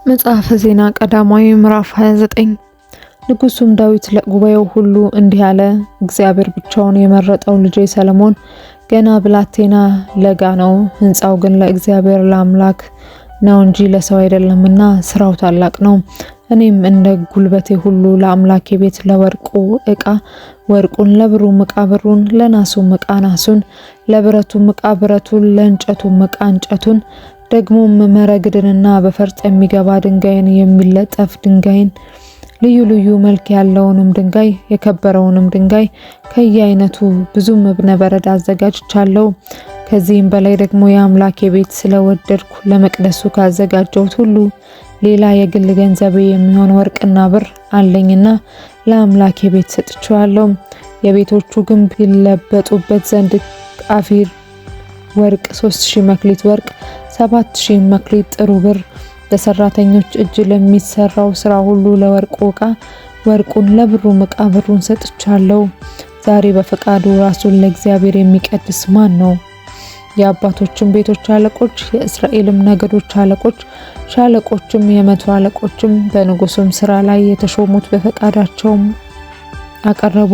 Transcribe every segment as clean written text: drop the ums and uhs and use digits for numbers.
መጽሐፈ ዜና ቀዳማዊ ምዕራፍ 29። ንጉሱም ዳዊት ለጉባኤው ሁሉ እንዲህ አለ። እግዚአብሔር ብቻውን የመረጠው ልጄ ሰለሞን ገና ብላቴና ለጋ ነው። ሕንጻው ግን ለእግዚአብሔር ለአምላክ ነው እንጂ ለሰው አይደለምና ስራው ታላቅ ነው። እኔም እንደ ጉልበቴ ሁሉ ለአምላኬ ቤት ለወርቁ ዕቃ ወርቁን፣ ለብሩም ዕቃ ብሩን፣ ለናሱም ዕቃ ናሱን፣ ለብረቱም ዕቃ ብረቱን፣ ለእንጨቱም ዕቃ እንጨቱን፣ ደግሞም መረግድንና በፈርጥ የሚገባ ድንጋይን፣ የሚለጠፍ ድንጋይን፣ ልዩ ልዩ መልክ ያለውንም ድንጋይ፣ የከበረውንም ድንጋይ ከየአይነቱ ብዙም እብነ በረድ አዘጋጅቻለሁ። ከዚህም በላይ ደግሞ የአምላኬ ቤት ስለወደድኩ ለመቅደሱ ካዘጋጀሁት ሁሉ ሌላ የግል ገንዘቤ የሚሆን ወርቅና ብር አለኝና ለአምላኬ ቤት ሰጥቼዋለሁ። የቤቶቹ ግንብ ይለበጡበት ዘንድ ቃፊር ወርቅ 3000 መክሊት ወርቅ፣ 7000 መክሊት ጥሩ ብር፣ ለሰራተኞች እጅ ለሚሰራው ስራ ሁሉ ለወርቁ ዕቃ ወርቁን፣ ለብሩም ዕቃ ብሩን ሰጥቻለሁ። ዛሬ በፈቃዱ ራሱን ለእግዚአብሔር የሚቀድስ ማን ነው? የአባቶችም ቤቶች አለቆች፣ የእስራኤልም ነገዶች አለቆች፣ ሻለቆችም፣ የመቶ አለቆችም፣ በንጉሱም ስራ ላይ የተሾሙት በፈቃዳቸውም አቀረቡ።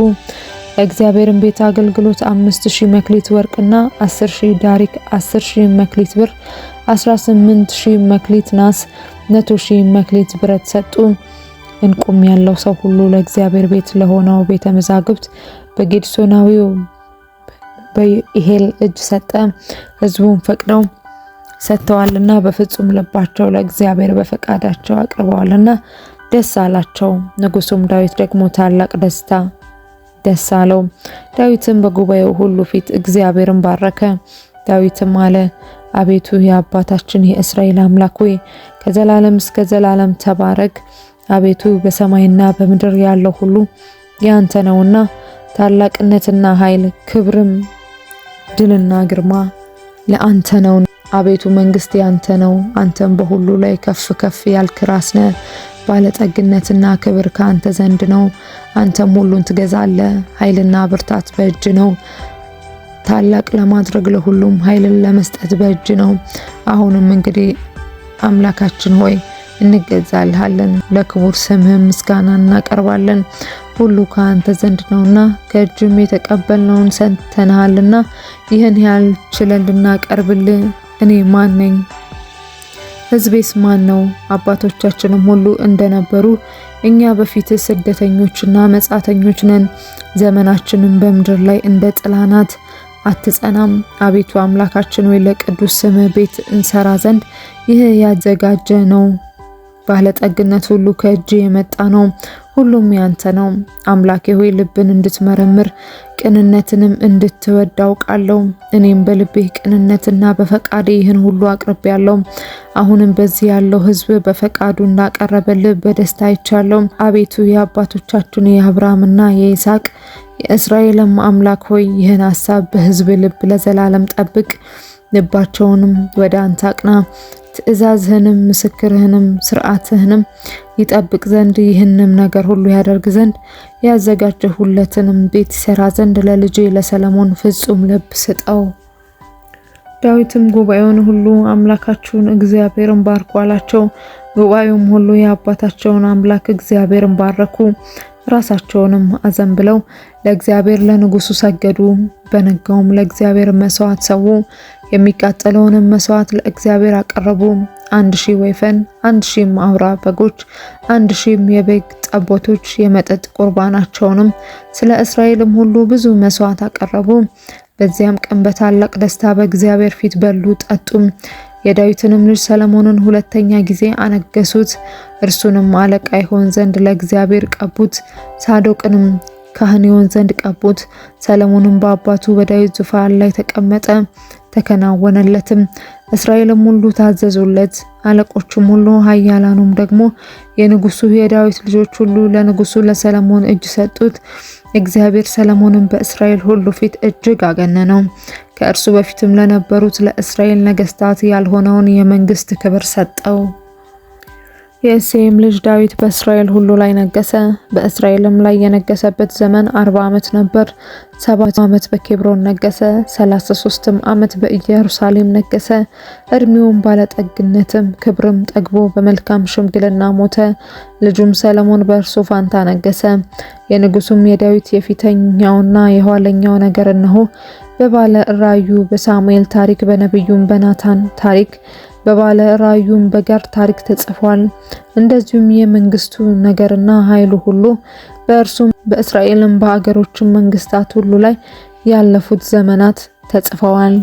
ለእግዚአብሔርም ቤት አገልግሎት 5000 መክሊት ወርቅና 10,000 ዳሪክ፣ 10,000 መክሊት ብር፣ 18,000 መክሊት ናስ፣ 100,000 መክሊት ብረት ሰጡ። እንቁም ያለው ሰው ሁሉ ለእግዚአብሔር ቤት ለሆነው ቤተ መዛግብት በጌድሶናዊው በኢሄል እጅ ሰጠ። ሕዝቡን ፈቅደው ሰጥተዋልና በፍጹም ልባቸው ለእግዚአብሔር በፈቃዳቸው አቅርበዋልና ደስ አላቸው። ንጉሱም ዳዊት ደግሞ ታላቅ ደስታ ደስ አለው። ዳዊትም በጉባኤው ሁሉ ፊት እግዚአብሔርን ባረከ። ዳዊትም አለ፣ አቤቱ የአባታችን የእስራኤል አምላክ ሆይ ከዘላለም እስከ ዘላለም ተባረክ። አቤቱ በሰማይና በምድር ያለው ሁሉ ያንተ ነውና ታላቅነትና ኃይል፣ ክብርም፣ ድልና ግርማ ለአንተ ነው። አቤቱ መንግስት ያንተ ነው። አንተም በሁሉ ላይ ከፍ ከፍ ያልክ ራስ ነህ። ባለጠግነትና ክብር ከአንተ ዘንድ ነው። አንተም ሁሉን ትገዛለህ። ኃይልና ብርታት በእጅ ነው። ታላቅ ለማድረግ ለሁሉም ኃይልን ለመስጠት በእጅ ነው። አሁንም እንግዲህ አምላካችን ሆይ እንገዛልሃለን፣ ለክቡር ስምህም ምስጋና እናቀርባለን። ሁሉ ከአንተ ዘንድ ነውና ከእጅም የተቀበልነውን ሰጥተንሃልና ይህን ያህል ችለን ልናቀርብልህ እኔ ማን ነኝ? ሕዝቤስ ማን ነው? አባቶቻችንም ሁሉ እንደነበሩ እኛ በፊትህ ስደተኞችና መጻተኞች ነን። ዘመናችንም በምድር ላይ እንደ ጥላ ናት፣ አትጸናም። አቤቱ አምላካችን ሆይ ለቅዱስ ስምህ ቤት እንሰራ ዘንድ ይህ ያዘጋጀ ነው። ባለጠግነት ሁሉ ከእጅ የመጣ ነው፣ ሁሉም ያንተ ነው። አምላኬ ሆይ ልብን እንድትመረምር ቅንነትንም እንድትወድ አውቃለሁ። እኔም በልቤ ቅንነትና በፈቃዴ ይህን ሁሉ አቅርቤያለሁ። አሁንም በዚህ ያለው ሕዝብ በፈቃዱ እንዳቀረበልህ በደስታ አይቻለሁ። አቤቱ የአባቶቻችን የአብርሃምና የይስሐቅ የእስራኤልም አምላክ ሆይ ይህን ሐሳብ በሕዝብ ልብ ለዘላለም ጠብቅ። ልባቸውንም ወደ አንተ አቅና። ትእዛዝህንም ምስክርህንም ስርዓትህንም ይጠብቅ ዘንድ ይህንም ነገር ሁሉ ያደርግ ዘንድ ያዘጋጀሁለትንም ቤት ይሰራ ዘንድ ለልጄ ለሰለሞን ፍጹም ልብ ስጠው። ዳዊትም ጉባኤውን ሁሉ አምላካችሁን እግዚአብሔርን ባርኩ አላቸው። ጉባኤውም ሁሉ የአባታቸውን አምላክ እግዚአብሔርን ባረኩ። ራሳቸውንም አዘንብለው ለእግዚአብሔር ለንጉሱ ሰገዱ። በነጋውም ለእግዚአብሔር መስዋዕት ሰዉ። የሚቃጠለውንም መስዋዕት ለእግዚአብሔር አቀረቡ። 1000 ወይፈን፣ 1000ም አውራ በጎች፣ 1000ም የበግ ጠቦቶች፣ የመጠጥ ቁርባናቸውንም ስለ እስራኤልም ሁሉ ብዙ መስዋዕት አቀረቡ። በዚያም ቀን በታላቅ ደስታ በእግዚአብሔር ፊት በሉ ጠጡም። የዳዊትንም ልጅ ሰለሞንን ሁለተኛ ጊዜ አነገሱት። እርሱንም አለቃ ይሆን ዘንድ ለእግዚአብሔር ቀቡት። ሳዶቅንም ካህን ይሆን ዘንድ ቀቡት። ሰለሞንም በአባቱ በዳዊት ዙፋን ላይ ተቀመጠ፣ ተከናወነለትም። እስራኤልም ሁሉ ታዘዙለት። አለቆቹም ሁሉ ኃያላኑም ደግሞ የንጉሱ የዳዊት ልጆች ሁሉ ለንጉሱ ለሰለሞን እጅ ሰጡት። እግዚአብሔር ሰለሞንን በእስራኤል ሁሉ ፊት እጅግ አገነነው። ከእርሱ በፊትም ለነበሩት ለእስራኤል ነገስታት ያልሆነውን የመንግስት ክብር ሰጠው። የእሴይም ልጅ ዳዊት በእስራኤል ሁሉ ላይ ነገሰ። በእስራኤልም ላይ የነገሰበት ዘመን 40 ዓመት ነበር። 7 ዓመት በኬብሮን ነገሰ። 33ም ዓመት በኢየሩሳሌም ነገሰ። እድሜውም ባለጠግነትም ክብርም ጠግቦ በመልካም ሽምግልና ሞተ። ልጁም ሰለሞን በእርሱ ፋንታ ነገሰ። የንጉሱም የዳዊት የፊተኛውና የኋለኛው ነገር እነሆ በባለ ራእዩ በሳሙኤል ታሪክ፣ በነቢዩም በናታን ታሪክ፣ በባለ ራእዩም በጋድ ታሪክ ተጽፏል። እንደዚሁም የመንግስቱ ነገርና ኃይሉ ሁሉ በእርሱም በእስራኤልም በአገሮችም መንግስታት ሁሉ ላይ ያለፉት ዘመናት ተጽፈዋል።